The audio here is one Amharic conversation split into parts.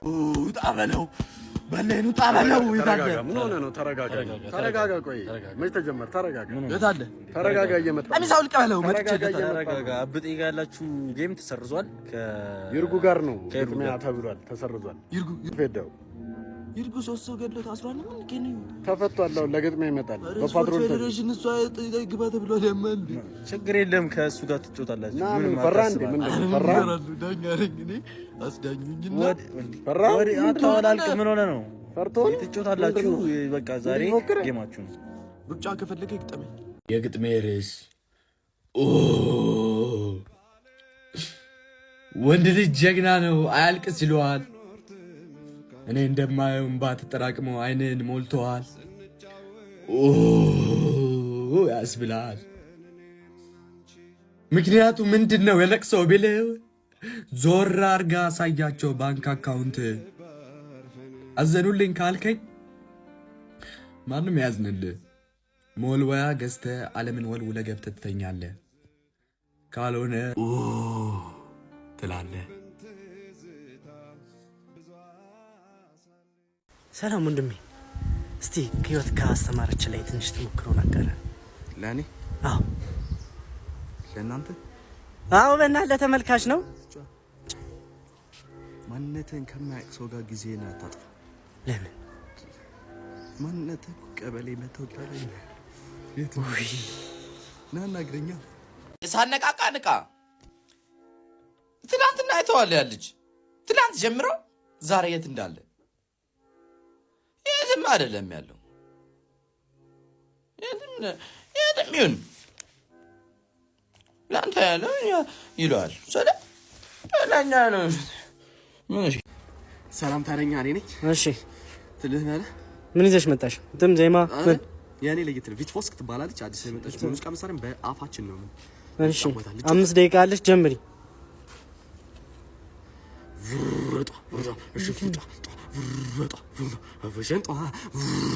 ውጣ በለው በለን፣ ውጣ በለው። የት አለ? ምን ሆነህ ነው? ተረጋጋ፣ ተረጋጋ። ቆይ መች ተጀመረ? ተረጋጋ፣ የት አለ? ተረጋጋ። እየመጣ ቀሚስ አውልቅ በለው። መጥቼ ተረጋጋ፣ እየመጣ ነው። ተረጋጋ። አብጤ ጋር ያላችሁ game ተሰርዟል። ይርጉ ጋር ነው ከይርጉ ግጥሚያ ጋር። ተብሏል፣ ተሰርዟል። ይርጉ ፌዳው ይርጉ ሶስት ሰው ገድሎ ታስሯል። ምን ግን ተፈቷል። አሁን ለግጥሚያ ይመጣል። ስፖርት በፓትሮል ፌዴሬሽን እሷ ግባ ተብሏል። ያማል እንዴ? ችግር የለም፣ ከእሱ ጋር ትጫወታላችሁ። እና ምንም ምን ፈራ እንዴ? አታስብ። ምንድን ነው ፈራ? እፈራለሁ። ዳኛ ነኝ እኔ። አስዳኙኝና ፈራ? አታወላልቅ። ምን ሆነ ነው? ፈርቶ ነው? ትጫወታላችሁ። በቃ ዛሬ እንዲሞክር? Game ኣችሁ ነው። ሩጫ ከፈለገ ይግጠመኝ። የግጥሜ ርዕስ ኦ፣ ወንድ ልጅ ጀግና ነው አያልቅስ ይለዋል። እኔ እንደማየው እንባ ተጠራቅሞ አይንን ሞልተዋል። ኦ ያስብላል። ምክንያቱ ምንድን ነው የለቅሰው ቢልህ ዞር አርጋ አሳያቸው bank account። አዘኑልኝ ካልከኝ ማንም ያዝንልህ። ሞልወያ ገዝተህ ዓለምን ወልውለህ ገብተህ ትተኛለህ። ካልሆነ ኦ ትላለህ። ሰላም ወንድሜ፣ እስቲ ህይወት ካስተማረች ላይ ትንሽ ተሞክሮ ነገር። ለእኔ? አዎ። ለእናንተ? አዎ፣ በእናትህ ለተመልካች ነው። ማንነትህን ከማያውቅ ሰው ጋር ጊዜህን አታጥፋ። ለምን? ማንነትህ እኮ ቀበሌ መታወቂያ ላይ ነው። የት ነው? ና አናግረኛ። ሳነቃቃ ንቃ። ትናንትና አይተዋል። ያ ልጅ ትናንት ጀምረው ዛሬ የት እንዳለ፣ የትም አይደለም ያለው። የትም የትም ይሁን ለአንተ ያለው ይለዋል። ስለ ለእኛ ነው። ምን እሺ። ሰላም ታረኛ እኔ ነኝ። እሺ። ትልህ ነህ። ምን ይዘሽ መጣሽ? ግጥም፣ ዜማ፣ ምን? የእኔ ለየት ነው። ቪትፎስክ ትባላለች። አዲስ የመጣች ሙዚቃ መሳሪያ በአፋችን ነው። እሺ፣ 5 ደቂቃ አለሽ፣ ጀምሪ። ቭርጧ ቭርጧ እሺ ቭርጧ ቭርጧ ቭርጧ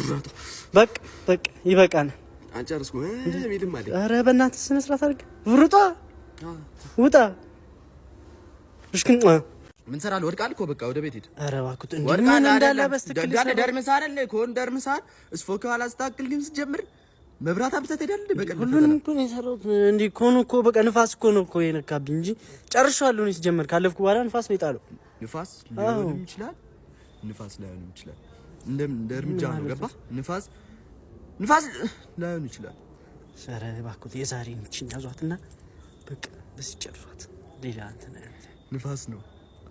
ቭርጧ። በቃ በቃ፣ ይበቃል። አንጨርስኩም ሚልም አለ። ኧረ በእናትህ ስነ ስርዓት አድርግ። ቭርጧ ውጣ እሽክን። ምን ሰራለህ? ወድቃል እኮ፣ በቃ ወደ ቤት ሂድ። ኧረ እባክህ እንዲህ ወድቃል ምን እንዳለ አይደለም። በስትክክል እንዳለ ይሰራል። ደርምሳል አይደል? ኮን ደርምሳል። እስፎክ አላስተካክልም ስትጀምር መብራት አብዝተህ ትሄዳለህ። በቀን ሁሉንም እኮ ነው የሰራሁት። እንዲህ ኮኑ እኮ በቃ ንፋስ እኮ ነው እኮ የነካብኝ እንጂ ጨርሻለሁ። እኔ ሲጀመር ካለፍኩ በኋላ ንፋስ ነው የጣለው። ንፋስ ሊሆንም ይችላል፣ ንፋስ ላይሆንም ይችላል። እንደ እርምጃ ነው፣ ገባ? ንፋስ ላይሆን ይችላል። ኧረ እባክህ የዛሬን ይህችን ያዟትና በቃ በዚህ ጨርሷት። ሌላ እንትን ንፋስ ነው።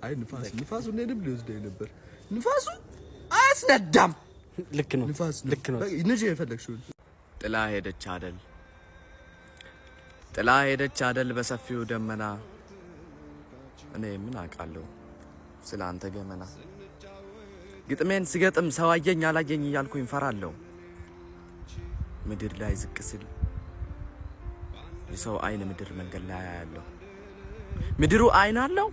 አይ ንፋስ ንፋሱ እኔንም ሊወስደኝ ነበር። ንፋሱ አያስነዳም። ልክ ነው፣ ንፋስ ነው። ልክ ነው። በቃ ንጂ የፈለግሽውን። ጥላ ሄደች አደል፣ ጥላ ሄደች አደል በሰፊው ደመና። እኔ ምን አውቃለሁ ስለ አንተ ገመና። ግጥሜን ስገጥም ሰው አየኝ አላየኝ እያልኩኝ ፈራለሁ። ምድር ላይ ዝቅ ስል የሰው አይን ምድር መንገድ ላይ አያለሁ። ምድሩ አይን አለው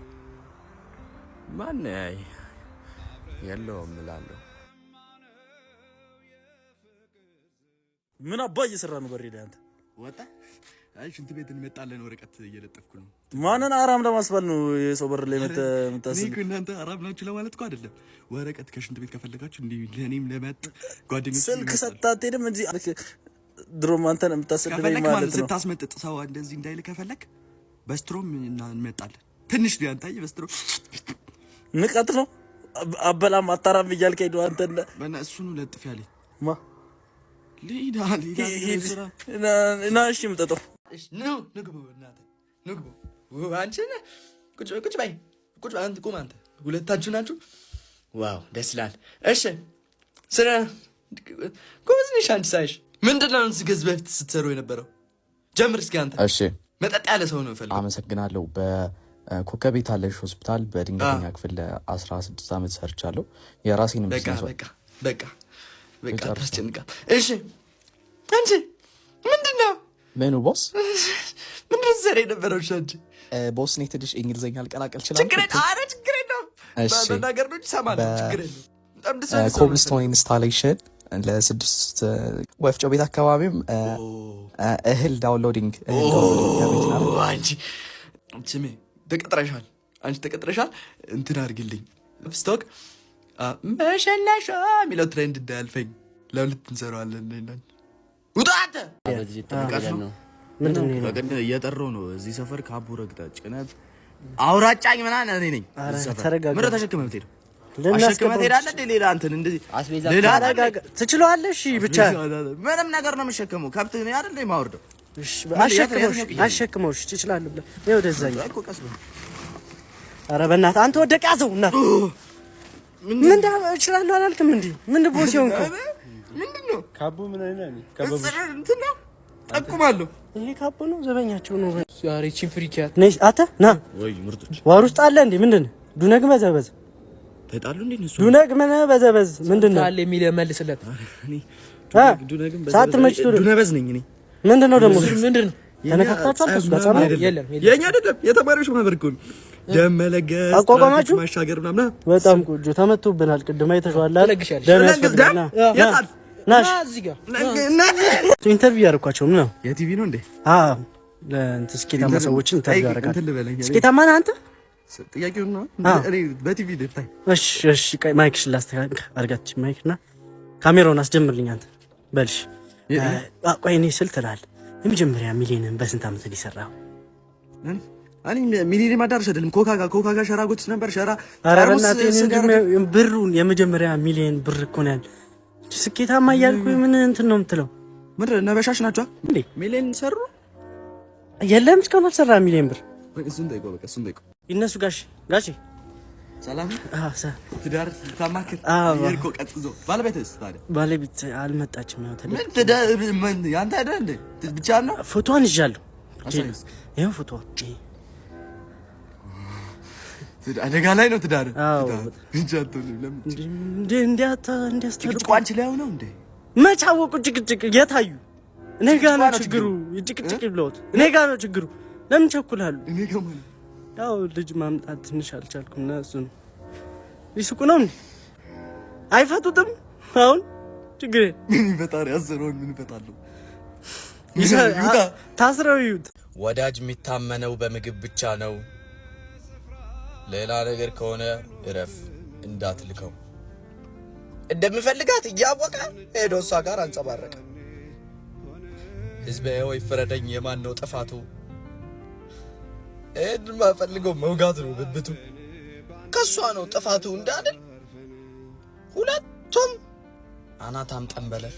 ማን ያይ የለውም እላለሁ። ምን አባ እየሰራ ነው በሬ ላይ አንተ? ወጣ። አይ ሽንት ቤት እንመጣለን፣ ወረቀት እየለጠፍኩ ነው። ማንን አራም ለማስባል ነው የሰው በር ላይ እኔ የምታስብ? እኮ እናንተ አራም ናችሁ ለማለት እኮ አይደለም። ወረቀት ከሽንት ቤት ከፈለጋችሁ እንዲህ ለእኔም ለመጥ ጓደኞች ስልክ ሰጥተህ አትሄድም እንጂ ድሮም አንተን የምታሰድበኝ ከፈለክ ማለት ማለት ነው። ስታስመጥጥ ሰው እንደዚህ እንዳይል ከፈለክ በ straw ም እንመጣለን። ትንሽ ነው ያንተ በ straw። ንቀት ነው። አበላም አታራም እያልከኝ ነው አንተ። በና እሱኑ ለጥፍ ያለኝ። ማ? ሌላ ሌላ ስራ። ና እሺ የምጠጣው። ኑ ንግቡ፣ እናንተ ንግቡ። አንቺ ነህ። ቁጭ ቁጭ በይ፣ ቁጭ በይ፣ አንተ ቁም፣ አንተ ሁለታችሁ ናችሁ። Wow ደስ ይላል። እሺ ስለ ጎበዝ ነሽ አንቺ ሳይሽ። ምንድን ነው ከዚህ በፊት ስትሰሩ የነበረው? ጀምር እስኪ አንተ። እሺ። መጠጥ ያለ ሰው ነው የምፈልገው። አመሰግናለሁ። በኮከብ የታለሽ ሆስፒታል በድንገተኛ ክፍል ለ16 ዓመት ሰርቻለሁ። የራሴን በቃ ቢዝነስ በቃ በቃ በቃ። ልጨርስ ነው። አታስጨንቃት። እሺ አንቺ ምንድን ነው ምኑ boss? ምንድን ነው ስትሰሪ የነበረው? እሺ አንቺ። Boss፣ እኔ ትንሽ እንግሊዝኛ ልቀላቀል እችላለሁ። ችግር የለም። ኧረ ችግር የለውም። እሺ። መናገር ነው እንጂ እሰማለሁ። ችግር የለውም። በጣም ደስ የሚል ሰው ነው። Cobblestone installation ለስድስት ወፍጮ ቤት አካባቢም እህል downloading እህል downloading ከመኪና ላይ። አንቺ ስሚ፣ ተቀጥረሻል። አንቺ ተቀጥረሻል። እንትን አድርግልኝ። ስቶክ መሸላሻ የሚለው trend እንዳያልፈኝ ለሁለት እንሰራዋለን። ውጣ አንተ። ምንድን ነው? በቅድ እየጠራሁ ነው። እዚህ ሰፈር ካቡ ረግጠህ ጭነት አውራጫኝ ምናምን እኔ ነኝ። ኧረ እዚህ ሰፈር ተረጋጋ። ምነው ተሸክመህ የምትሄደው? ልናስገባው አሸክመህ ትሄዳለህ እንዴ? ሌላ እንትን እንደዚህ ሌላ ተረጋጋ። ትችለዋለህ? እሺ ብቻ ምንም ነገር ነው የምሸከመው። ከብት እኔ አይደል እንዴ የማወርደው? እሺ፣ አሸክመው፣ እሺ፣ አሸክመው። እሺ እችላለሁ ብለህ ይኸው ወደዛኛው። እኮ ቀስ በል። ኧረ በእናትህ አንተ ወደቅ ያዘው። እና ምን እችላለሁ አላልክም እንዴ? ምን ቦስ የሆንከው? ምንድን ነው ካቡ ምን አይነት ነው? እንትን ነው ጠቁማለሁ። ይሄ ካቦ ነው፣ ዘበኛቸው ነው። ዛሬ ቺን ፍሪኪያት ነይ አንተ ና። ወይ ምርጦች ዋር ውስጥ አለ እንዴ? ምንድን ነው? ዱነግ በዘበዝ ተጣሉ እንዴ እነሱ? ዱነግ ምን በዘበዝ ምንድን ነው? ካለ የሚል መልስለት። አ? ሳትመች ቱር ዱነበዝ ነኝ እኔ። ምንድን ነው ደግሞ? ምንድን ነው? ተነካክታችኋል? ከእሱ ጋር ጸብ ነው? የለም የለም። የኛ አይደለም የተማሪዎች ማህበር እኮ ነው። ደም መለገስ፣ አቋቋማችሁ? ትራፊክ ማሻገር ምናምን። በጣም ቆንጆ ተመቶብናል። ቅድም አይተሽዋል አይደል? ትለግሻለሽ። ደም ያስፈልጋል። ና የታል? ና ና እዚህ ጋር interview ያደረኳቸው ነው። የቲቪ ነው እንዴ? አዎ ለእንትን ስኬታማ ሰዎችን interview ያደርጋል። እንትን ልበለኝ። ስኬታማ ነህ አንተ? ጥያቄውን ነው አዎ። እኔ በቲቪ ልታይ። እሺ እሺ፣ ቆይ mic ሽን ላስተካክል አድርጋች mic እና ካሜራውን አስጀምርልኝ አንተ በልሽ። ቆይ እኔ ስል ትላለህ። የመጀመሪያ ሚሊዮንን በስንት ዓመት ነው የሰራኸው? እኔ ሚሊኒየም አዳራሽ አይደለም ኮካ ጋር ኮካ ጋር ሸራ ጎትት ነበር። ሸራ ኧረ ጠርሙስ በእናትህ እኔ ስጋር ብሩን የመጀመሪያ ሚሊዮን ብር እኮ ነው ያለ። ስኬታማ እያልኩ ምን እንትን ነው የምትለው? ምንድን ነው ነበሻሽ ናቸው እንዴ? ሚሊዮን ሰሩ። የለም እስካሁን አልሰራህም ሚሊዮን ብር። እሱን ጠይቀው፣ በቃ እሱን ጠይቀው። ይነሱ ጋሽ ጋሽ ሰላም አዎ፣ ትዳር ታማክር አዎ። የርኮ ቀጥዞ ባለቤትስ ታዲያ ባለቤት አልመጣችም። ያው ምን ትዳር ምን ያንተ አይደል እንዴ? ብቻ ነው ፎቶዋን ይዣለሁ። አሳይስ። ይኸው ፎቶዋ ይሄ። አደጋ ላይ ነው ትዳር። አዎ። ብቻ አትሆንም። ለምን እንዴ እንዲያታ እንዲያስተርቁ ጭቅጭቁ አንቺ ላይ ነው እንዴ? መች አወቁ? ጭቅጭቅ የታዩ እኔ ጋ ነው ነው ችግሩ። ጭቅጭቅ ብለውት እኔ ጋ ነው ችግሩ። ለምን ቸኩላሉ? እኔ ጋር ማለት ያው ልጅ ማምጣት ትንሽ አልቻልኩም እና እሱ ነው ሊስቁ ነው እንዴ? አይፈቱትም። አሁን ችግር ምን ይፈጣል? ያዘረውን ምን ይፈጣለሁ? ታስረው ይዩት። ወዳጅ የሚታመነው በምግብ ብቻ ነው። ሌላ ነገር ከሆነ እረፍ፣ እንዳትልከው። እንደምፈልጋት እያወቀ ሄዶ እሷ ጋር አንጸባረቀ። ህዝቤ ሆይ ፍረደኝ፣ የማን ነው ጥፋቱ? ይህን ማፈልገው መውጋት ነው ብብቱ። ከእሷ ነው ጥፋቱ እንዳልል ሁለቱም አናታም ጠንበለል።